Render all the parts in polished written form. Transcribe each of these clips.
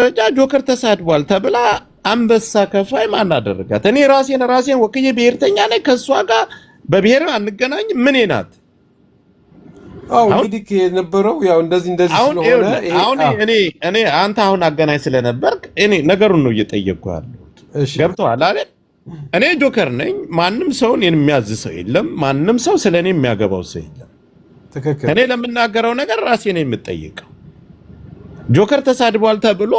ደረጃ ጆከር ተሳድቧል ተብላ አንበሳ ከፋይ ማን አደረጋት? እኔ ራሴን ወክዬ ብሔርተኛ ነኝ። ከእሷ ጋር በብሔር አንገናኝ። ምኔ ናት? አዎ አሁን እንግዲህ የነበረው ያው እንደዚህ እንደዚህ አሁን ስለሆነ ይኸውልህ ይሄ አሁን እኔ እኔ አንተ አሁን አገናኝ ስለነበርክ እኔ ነገሩን ነው እየጠየቅኩ ያለሁት። እሺ ገብቶሃል አይደል? እኔ ጆከር ነኝ። ማንም ሰው እኔን የሚያዝ ሰው የለም። ማንም ሰው ስለ እኔ የሚያገባው ሰው የለም። ትክክል። እኔ ለምናገረው ነገር ራሴ ነው የምጠየቀው። ጆከር ተሳድቧል ተብሎ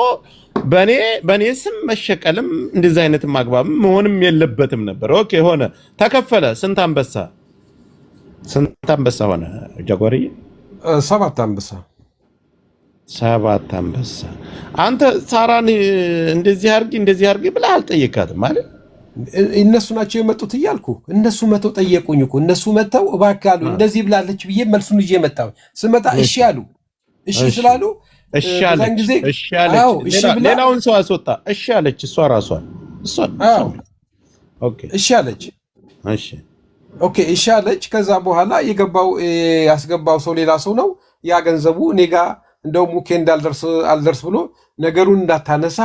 በኔ ስም መሸቀልም እንደዚህ አይነት አግባብም መሆንም የለበትም ነበር። Okay ሆነ፣ ተከፈለ። ስንት አንበሳ ስንት አንበሳ ሆነ ጃጓርዬ? 7 አንበሳ። 7 አንበሳ። አንተ ሳራን እንደዚህ አድርጊ እንደዚህ አድርጊ ብለህ አልጠየካትም ማለት እነሱ ናቸው የመጡት እያልኩ እነሱ መተው ጠየቁኝ እኮ። እነሱ መተው እባክህ አሉ። እንደዚህ ብላለች ብዬ መልሱን ይዤ መጣሁ። ስመጣ እሺ አሉ። እሺ ስላሉ እሺ በዛን አለች። ጊዜ እሺ አለች። አዎ እሺ ብላ ሌላውን ሰው አስወጣ። እሺ አለች። እሷ ራሷን እሷ አዎ Okay እሺ አለች። እሺ Okay እሺ አለች። ከዛ በኋላ የገባው ያስገባው ሰው ሌላ ሰው ነው። ያ ገንዘቡ እኔ ጋ እንደውም ሙኬ እንዳልደርስ አልደርስ ብሎ ነገሩን እንዳታነሳ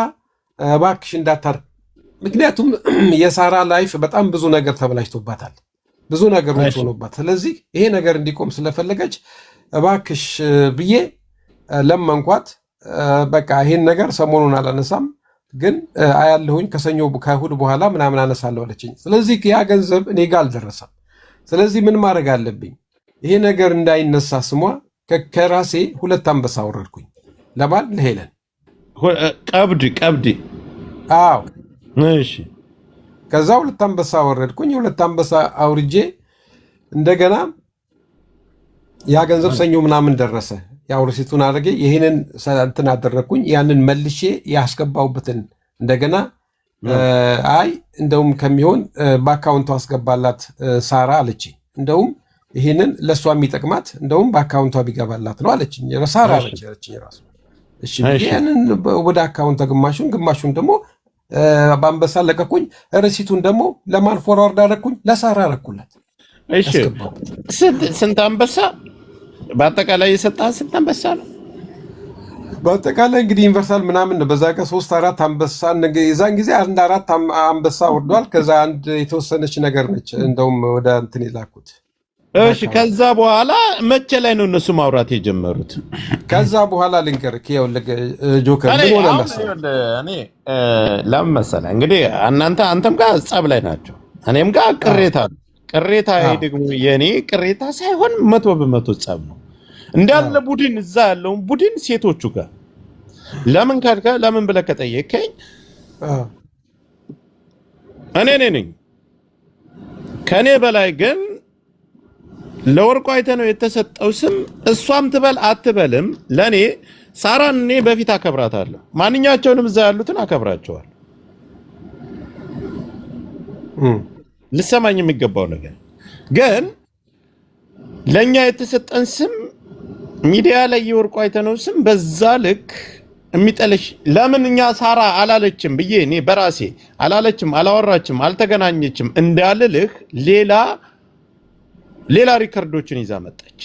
እባክሽ እንዳታር፣ ምክንያቱም የሳራ life በጣም ብዙ ነገር ተበላሽቶባታል፣ ብዙ ነገሮች ሆኖባት፣ ስለዚህ ይሄ ነገር እንዲቆም ስለፈለገች እባክሽ ብዬ ለመንኳት። በቃ ይሄን ነገር ሰሞኑን አላነሳም ግን አያለሁኝ ከሰኞ ከእሑድ በኋላ ምናምን አነሳለሁ አለችኝ። ስለዚህ ያ ገንዘብ እኔ ጋር አልደረሰም። ስለዚህ ምን ማድረግ አለብኝ? ይሄ ነገር እንዳይነሳ ስሟ ከራሴ 2 አንበሳ አወረድኩኝ። ለማን? ለሄለን። ቀብድ ቀብድ። አዎ። እሺ። ከዛ 2 አንበሳ አወረድኩኝ። 2 አንበሳ አውርጄ እንደገና ያ ገንዘብ ሰኞ ምናምን ደረሰ። ያው receipt ኡን አድርጌ ይሄንን እንትን አደረግኩኝ። ያንን መልሼ ያስገባሁበትን እንደገና አይ እንደውም ከሚሆን በ account ቷ አስገባላት ሳራ አለችኝ። እንደውም ይሄንን ለእሷ የሚጠቅማት እንደውም በ account ቷ ቢገባላት ነው አለችኝ። ሳራ አለችኝ ራሱ። እሺ ብዬ ያንን ወደ account ቷ ግማሹን ግማሹን ደግሞ በአንበሳ ለቀኩኝ። receipt ኡን ደግሞ ለማን forward አደረኩኝ? ለሳራ አደረኩላት። እሺ ስንት አንበሳ በአጠቃላይ የሰጣህ ስንት አንበሳ ነው? በአጠቃላይ እንግዲህ universal ምናምን ነው። በዛ ቀን 3 4 አንበሳ የዛን ጊዜ 1 4 አንበሳ ወርዷል። ከዛ አንድ የተወሰነች ነገር ነች እንደውም ወደ እንትን የላኩት። እሺ ከዛ በኋላ መቼ ላይ ነው እነሱ ማውራት የጀመሩት? ከዛ በኋላ ልንገርህ፣ ይኸውልህ ጆከር ምን ሆነ መሰለህ? እኔ ለምን መሰለህ እንግዲህ እናንተ አንተም ጋር ጸብ ላይ ናቸው፣ እኔም ጋር ቅሬታ ነው። ቅሬታ ደግሞ የኔ ቅሬታ ሳይሆን 100% ጸብ ነው እንዳለ ቡድን እዛ ያለውን ቡድን ሴቶቹ ጋር ለምን ካልከ ለምን ብለህ ከጠየከኝ እኔ ነኝ። ከኔ በላይ ግን ለወርቁ አይተነው የተሰጠው ስም እሷም ትበል አትበልም፣ ለኔ ሳራን እኔ በፊት አከብራታለሁ። ማንኛቸውንም እዛ ያሉትን አከብራቸዋለሁ። ልሰማኝ የሚገባው ነገር ግን ለኛ የተሰጠን ስም ሚዲያ ላይ የወርቁ አይተነው ስም በዛ ልክ የሚጠለሽ ለምን እኛ ሳራ አላለችም ብዬ እኔ በራሴ አላለችም፣ አላወራችም፣ አልተገናኘችም እንዳልልህ ሌላ ሌላ record ኦችን ይዛ መጣች።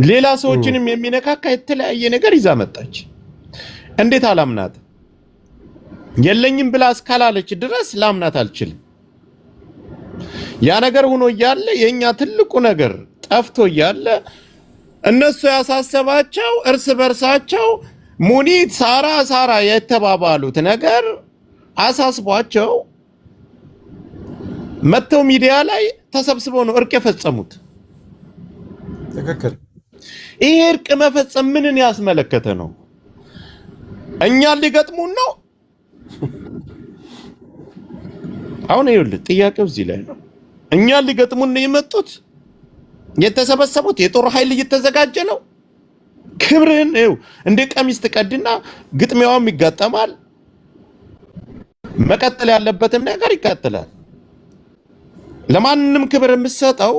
ሌላ ሰዎችንም የሚነካካ የተለያየ ነገር ይዛ መጣች። እንዴት አላምናት? የለኝም ብላ እስካላለች ድረስ ላምናት አልችልም። ያ ነገር ሆኖ እያለ የኛ ትልቁ ነገር ጠፍቶ እያለ እነሱ ያሳሰባቸው እርስ በርሳቸው ሙኒት ሳራ ሳራ የተባባሉት ነገር አሳስቧቸው መጥተው ሚዲያ ላይ ተሰብስበው ነው እርቅ የፈጸሙት። ትክክል። ይሄ እርቅ መፈጸም ምንን ያስመለከተ ነው? እኛን ሊገጥሙን ነው? አሁን ይኸውልህ ጥያቄው እዚህ ላይ ነው። እኛን ሊገጥሙን ነው የመጡት የተሰበሰቡት። የጦር ኃይል እየተዘጋጀ ነው። ክብርህን ይኸው እንደ ቀሚስ ትቀድና ግጥሚያውም ይጋጠማል። መቀጠል ያለበትም ነገር ይቀጥላል። ለማንም ክብር የምትሰጠው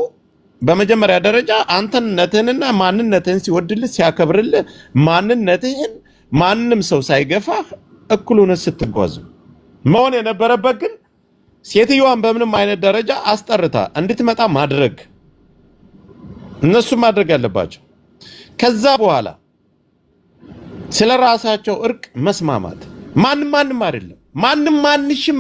በመጀመሪያ ደረጃ አንተነትህንና ማንነትህን ሲወድልህ ሲያከብርልህ፣ ማንነትህን ማንም ሰው ሳይገፋህ እኩል ሆነህ ስትጓዝ መሆን የነበረበት ግን ሴትዮዋን በምንም አይነት ደረጃ አስጠርታ እንድትመጣ ማድረግ እነሱም ማድረግ ያለባቸው። ከዛ በኋላ ስለ ራሳቸው እርቅ መስማማት። ማንም ማንም አይደለም፣ ማንም ማንሽም